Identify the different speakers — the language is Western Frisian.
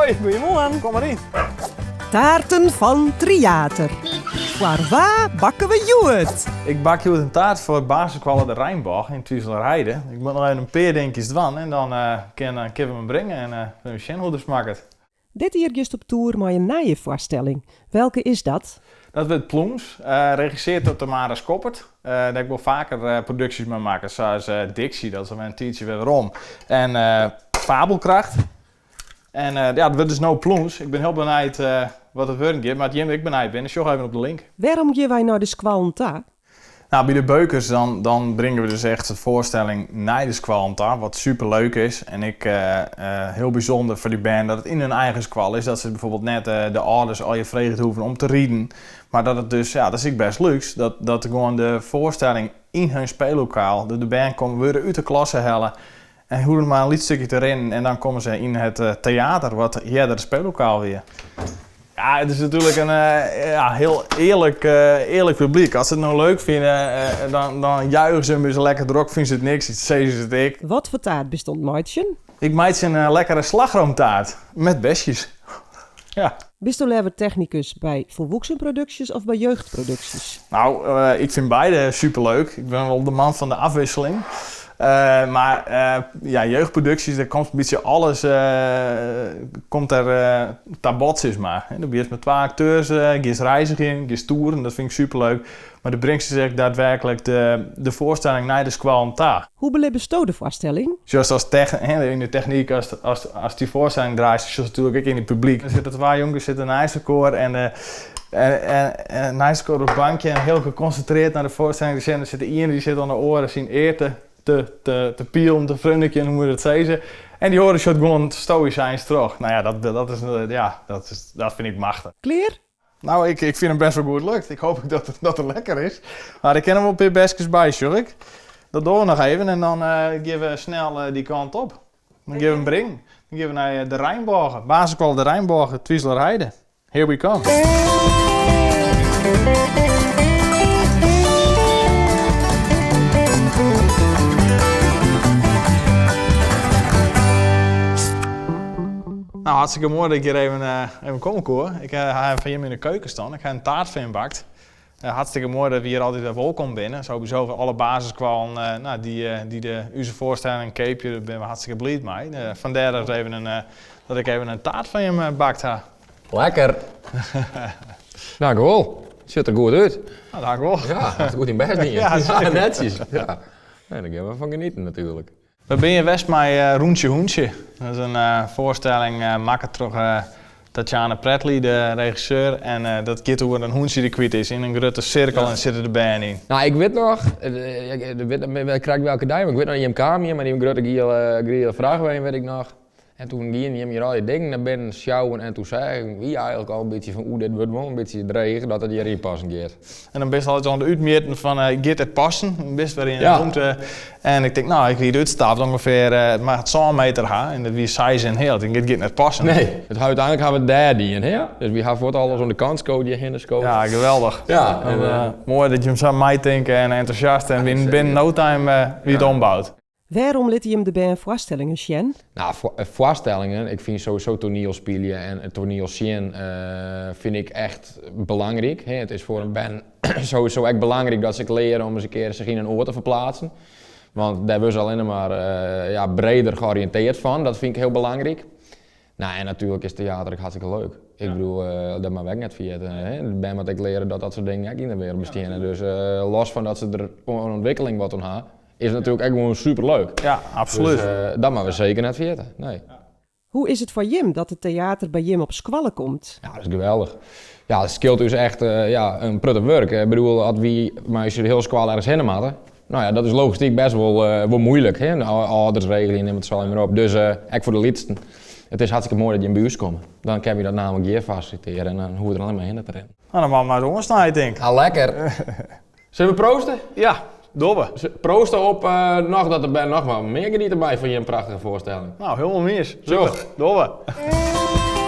Speaker 1: Hoi.
Speaker 2: Goeiemoarn.
Speaker 1: Kom mar yn.
Speaker 2: Taarten fan Tryater. Foar wa bakke we hjoed?
Speaker 1: Ik bak hjoed in taart foar basisskoalle De Reinbôge yn Twizelerheide. Ik moat noch even in pear dinkjes dwaan en dan kinne we 'm bringe en even sjen hoe't er smakket.
Speaker 2: Dit jier giest op toer mei in nije foarstelling. Welke is dat?
Speaker 1: Dat wurdt Plûns, regisseard troch Tamara Schoppert. Dêr ha ik wol faker produksjes mei makke, sa as Dixie, dat is alwer in tiidsje wer werom, en Fabelkracht. En ja, dat wurdt dus no Plûns. Ik bin hiel benijd wat it wurden giet, mar as jim ek benijd binne, sjoch even op de link.
Speaker 2: Wêrom gean wy nei de skoallen ta?
Speaker 1: Nou, by de Beukers dan, dan bringe we dus echt de foarstelling nei de skoallen ta, wat super leuk is. En ek hiel bysûnder foar dy bern dat it yn hun eigen skoalle is. Dat se bijvoorbeeld net de âlders allegear freegje hoeven om te riden. Mar dat it dus, ja, dat is ek best lúks, dat, dat gewoan de foarstelling yn hun speellokaal, de, de bern komme, wurde út de klasse helle en hoege mar in lyts stikje te rinnen en dan komme se yn it teater, wat earder it speellokaal wie. Ja, it is natuerlik in ja, hiel earlik, earlik publyk. As se it no leuk fine, dan, dan juiche se him lekker drok. Fine se it niks, sizze se it ek.
Speaker 2: Wat foar taart bist oan it meitsjen?
Speaker 1: Ik meitsje in lekkere slagroomtaart met besjes. Ja.
Speaker 2: Bisto leaver technikus by folwoeksenproduksjes of by jeugdproduksjes?
Speaker 1: Nou, ik fyn beide superleuk. Ik bin wol de man fan de afwisseling. Mar ja, jeugdproduksjes, dêr komt in bytsje alles komt der ta bod, sis mar. Do bist mei twa akteurs, giest reizgjen, giest toeren, dat fyn ik superleuk. Mar do bringst dus ek daadwerklik de foarstelling nei de skoallen ta.
Speaker 2: Hoe belibbesto de foarstelling?
Speaker 1: Sjochst as yn de technyk, ast dy foarstelling draaist, sjochst natuerlik ek yn it publyk. Der sitte twa jonkjes sitte neist elkoar en neist elkoar op it bankje en hiel gekonsintreard nei de foarstelling te sjen. Der sit de iene dy sit oan de oare syn ear te te pielen, te frunnikjen, hoe moat je dat sizze. En dy oare sjocht gewoan stoïsijns troch. Nou ja, dat is, ja, dat is, dat fyn ik machtich.
Speaker 2: Klear?
Speaker 1: Nou, ik, ik fyn him best wol goed lukt. Ik hoop dat it, dat er lekker is. Mar der kinne wol in pear beskes by, sjoch ik. Dat dogge we noch even en dan gean we snel dy kant op. Dan gean we him bringen. Dan gean we nei de Reinbôge, basisskoalle De Reinbôge, Twizelerheide. Here we come. Nou, hartstikke moai dat ik hjir even, even komme koe. Ik ha even foar jim yn de keuken stien. Ik ha in taart foar jim bakt. Hartstikke moai dat we hjir altyd wer wolkom binne. Sowieso foar alle basisskoallen nou, dy't dy de ús foarstelling keapje, dêr binne we hartstikke bliid mei. Fandêr dat, even in, dat ik even in taart foar jim bakt ha.
Speaker 3: Lekker! Dankewol. Sjocht der goed út.
Speaker 1: Nou, dankewol.
Speaker 3: Ja, hast goed dyn bêst dien.
Speaker 1: Ja,
Speaker 3: ja, netsjes. Ja. Nee, dêr gean we fan genieten natuerlik.
Speaker 1: We binne hjir west mei Rûntsje Hûntsje. Dat is in foarstelling makke troch Tatiana Pratley, de regisseur. En dat giet oer in hûntsje dy't kwyt is. Yn in grutte sirkel en sitte de bern yn.
Speaker 3: Nou, ik wit noch, ik wit net krekt welke dei, mar ik wit noch dat jim kamen hjir mei dy grutte giele, giele frachtwein, wit ik noch. En toen giene jim hjir al dy dingen nei binnen sjouwen en toen seagen wy eigenlik al in bytsje fan oeh, dit wurdt wol in bytsje dreech dat it hjiryn passen giet.
Speaker 1: En dan bist altyd oan it útmjitten fan giet it passen? Dan bist wer yn in rûmte en ik tink no, ik wie útstapt ûngefear, it moat sân meter ha en it wie seis en heal. Ik tink dit giet net passen.
Speaker 3: Nee, it ha úteinlik ha we it dêr dien, hè? Dus wy ha fuort alles oan de kant skood, hjir hinne skood.
Speaker 1: Ja, geweldich.
Speaker 3: Ja, en,
Speaker 1: Moai dat jim sa meitinke en entûsjast en binnen no time wie it omboud.
Speaker 2: Wêrom litte jim de bern foarstellingen sjen?
Speaker 3: Nou, foarstellingen, ik fyn sowieso toanielspylje en toaniel sjen fyn ik echt belangryk. It is foar in bern sowieso ek belangryk dat se ek leare om ris in kear sich yn in oar te ferplaatsen. Want dêr wurde se allinne mar ja, breder georiïnteard fan, dat fyn ik hiel belangryk. Nou, en natuerlik is teater ek hartstikke leuk. Ik bedoel, dat moatte we ek net ferjitte. De bern moatte ek leare dat dat soart dingen ek yn de wereld besteane. Dus los fan dat se der oan ûntwikkeling wat oan ha, is it natuerlik ek gewoan superleuk.
Speaker 1: Ja, absolút.
Speaker 3: Dus dat moatte we seker net ferjitte, nee.
Speaker 2: Hoe is it foar jim dat it teater by jim op skoalle komt?
Speaker 3: Ja, dat is geweldich. Ja, it skeelt ús echt ja, in protte wurk. Ik bedoel, as wy mei ús hiele skoalle ergens hinne moatte, no ja, dat is logistyk bêst wol, wol muoilik. Hè? Âlders regelje, nim it sa allegear mar op. Dus ek foar de lytsten, it is hartstikke moai dat jim by ús komme. Dan kinne wy dat namelijk hjir fasilitearje en dan hoege we der allinne mar hinne te rinnen.
Speaker 1: No, dan moatte we mar ris oansnije, tink.
Speaker 3: Ah, lekker. Sille we prooste?
Speaker 1: Ja, dogge we.
Speaker 3: Prooste op noch dat de bern noch wat mear geniete meie fan jim prachtige foarstelling.
Speaker 1: No, hielendal iens.
Speaker 3: Super,
Speaker 1: dogge we.